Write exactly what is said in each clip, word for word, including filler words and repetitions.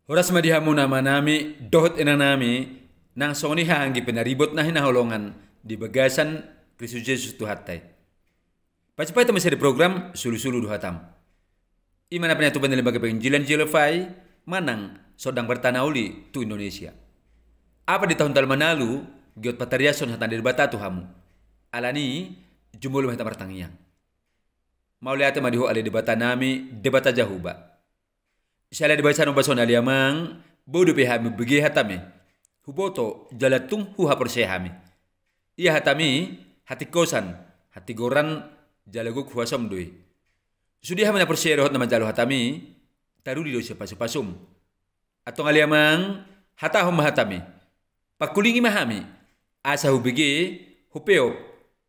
Horas ma di hamu amanami dohot inanami, nang songon i haha anggi pe na ribot na hinaholongan di bagasan Kristus Jesus Tuhanta i. Pacipat ma sada program sulusulu do hatam. I ma na pinatupa ni lembaga penginjilan J L F I manang sondang barita na uli tu Indonesia. Apat di taon talu manalu, giot patariashon hata ni Debata tu hamu. Alani, jumolo ma hita martangiang. Mauliate ma di Ho ale Debatanami, Debata Jahowa. Siala di bagasan ombas on ale Amang, boi dope hami hubege hatami. Huboto, jala tung huhaporseai hami. Ia hatami, hatingkosan, hatigoran, jala gok huasom do i. Sude hami na porsea dohot na manjalo hatami, taruli do sian pasupasum. Antong ale Amang, hatahon ma hatami. Pangkulingi ma hami, asa hubege, hupeop,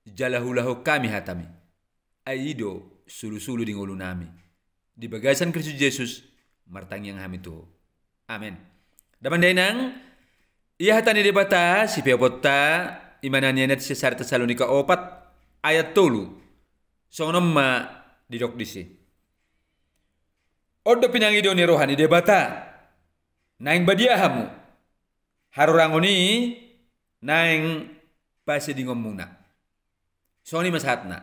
jala huulahon hami hatami. Ai i do sulusulu di ngolunami. Di bagasan Kristus Jesus, martangiang hami tu Ho. Amen. Damang dainang, ia hata ni Debata, sipeoponta, i ma na nian di Sesare Tesalonika opat, ayat tolu. Songon on ma didok disi. On do pinangido ni roha ni Debata, naeng badia hamu. Harorangon i naeng pasidingonmuna. Songon i ma sahatna.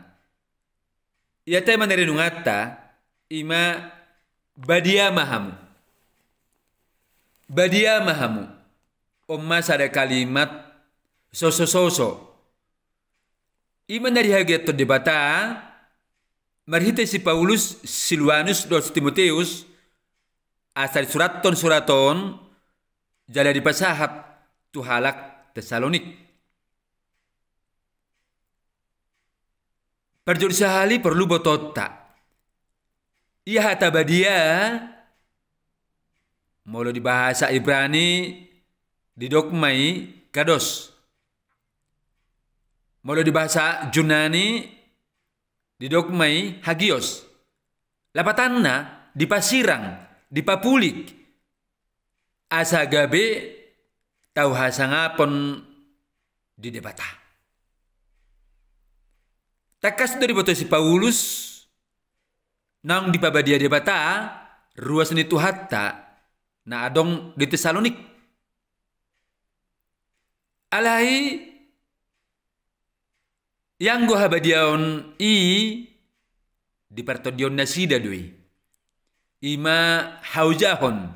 Ia tema ni renunganta, i ma badia ma hamu. Badia ma hamu. On ma sada kalimat sosososo. I ma na dihagiathon Debata, marhite si Paulus, Silvanus, dohot si Timoteus, asa disurathon surat on, jala dipasahat tu halak Tesalonik. Parjolo sahali porlu botoonta. Ia hata badia, molo di bahasa Ibrani, didok ma i kados. Molo di bahasa Junani, didok ma i hagios. Lapatanna, dipasirang, dipapulik. Asa gabe tau hasangapon di Debata. Tangkas do diboto si Paulus, naung dipabadia Debata, ruas ni Tuhanta, na adong di Tesalonik. Alai, ianggo habadiaon i di partondion nasida do i. I ma haojahon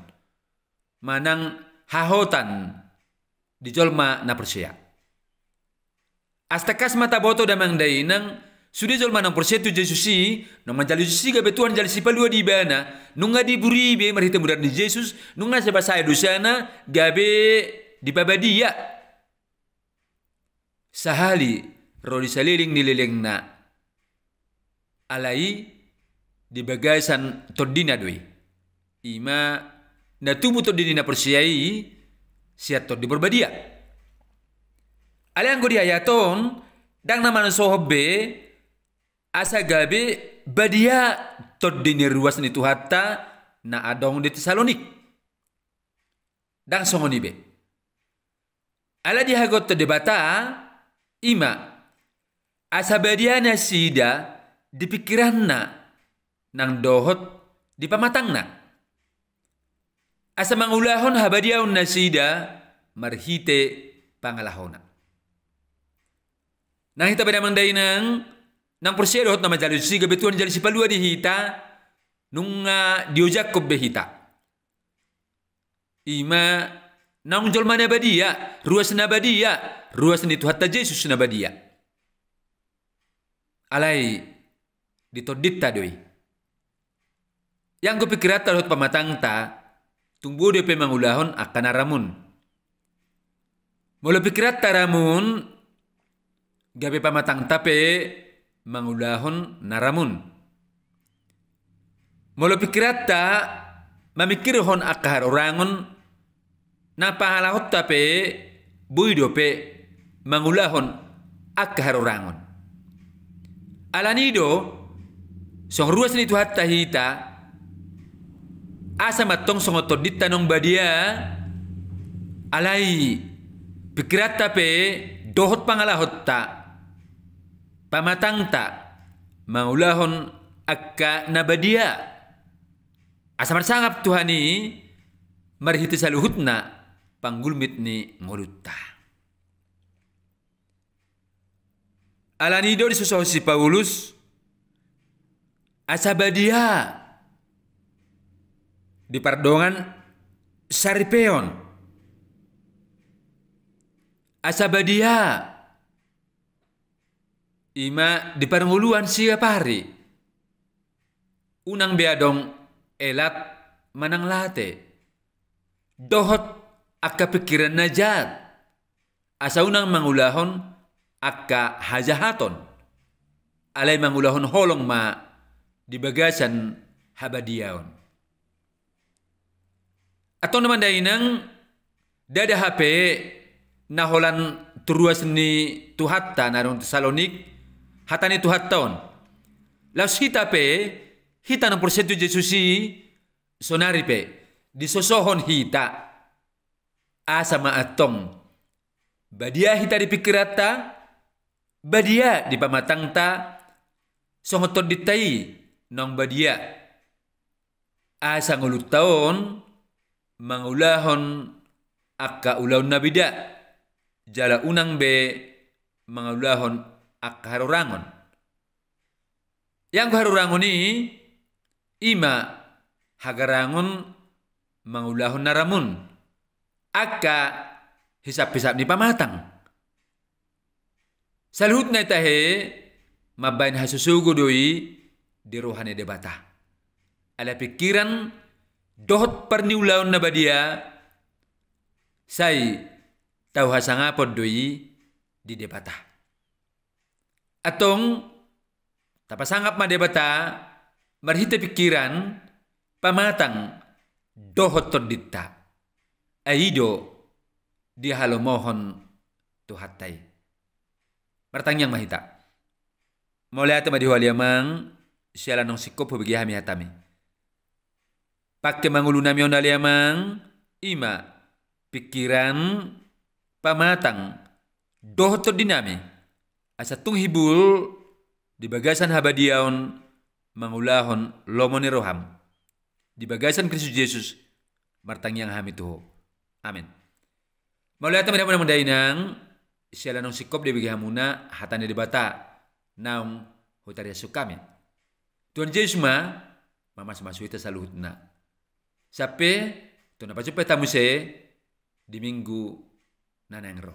manang hahotan di jolma na porsea. Asa tangkas ma taboto damang dainang, sude jolma na porsea tu Jesus i, naung manjalo Jesus i gabe Tuhan jala Sipalua di ibana, nunga diburi be marhite murah ni Jesus, nunga sai pasae dosana, gabe dipabadia. Sahali ro di saleleng ni lelengna. Alai di bagasan tondina do i. I ma na tubu tondi ni na porsea i sian Tondi Porbadia. Alai anggo di ayat on, ndang na manonsohon be asa gabe badia tondi ni ruas ni Tuhanta na adong di Tesalonik. Ndang songon i be. Ala dihagothon Debata, i ma, asa badia nasida di pingkiranna, nang dohot di pamatangna. Asa mangulahon habadiaon nasida marhite pangalahona. Nang hita pe damang dainang, nang porsea dohot na manjalo Jesus i gabe Tuhan jala Sipalua di hita, nunga diojakhon be hita. I ma naung jolma na badia, ruas na badia, ruas ni Tuhanta Jesus na badia. Alai di tondinta do i. Ianggo pingkiranta dohot pamatangta, tung boi dope mangulahon angka na ramun. Molo pingkiranta ramun, gabe pamatangta pe mangulahon na ramun. Molo pingkiranta mamingkirhon angka harorangon, na pangalahonta pe boi dope mangulahon angka harorangon. Alani do, songon ruas ni Tuhanta hita, asa ma tong songon tondinta naung badia, alai pingkiranta pe dohot pangalahonta, pamatangta, mangulahon angka na badia. Asa marsangap Tuhan i marhite saluhutna panggulmit ni ngolunta. Alani i do disosohon si Paulus, asa badia di pardongan saripeon, asa badia ima di parngoluan siapari, unang be adong elat manang late, dohot angka pingkiran na jat, asa unang mangulahon angka hajahaton, alai mangulahon holong ma di bagasan habadiaon. Antong na mandainang, ndada hape na holan turuas ni Tuhanta na adong di Tesalonik, hata ni Tuhanta on. Laos hita pe, hita na porsea tu Jesus i, sonari pe disosohon hita, asa ma antong badia hita di pingkiranta, badia di pamatangta, songon tondinta i naung badia, asa ngolunta on mangulahon angka ulaon na bida, jala unang be mangulahon angka harurangon. Ianggo harurangon i, ima hagarangon mangulahon na ramun, angka hisap-hisap ni pamatang. Saluhutna i tahe mambahen hasosogo do i di roha ni Debata. Alai pingkiran dohot parniulaon na badia, sai tau hasangapon do i di Debata. Antong, tapasangap ma Debata marhite pingkiran, pamatang dohot tondinta. Ai i do dihalomohon Tuhanta i. Martangiang ma hita. Mauliate ma di Ho ale Amang, siala naung singkop hubege hami hataMi. Pangke ma ngolunami on ale Amang, ima pingkiran, pamatang dohot tondinami, asa tung hibul di bagasan habadiaon mangulahon lomo ni rohaM. Di bagasan Kristus Jesus martangiang hami tu Ho. Amen. Mauliate ma di hamuna amang dainang, siala naung singkop dibege hamuna hata ni Debata naung hutariashon hami. Tuhan Jesus ma mamasumasu hita saluhutna. Sampe tu na pajumpang hita muse di minggu na naeng ro.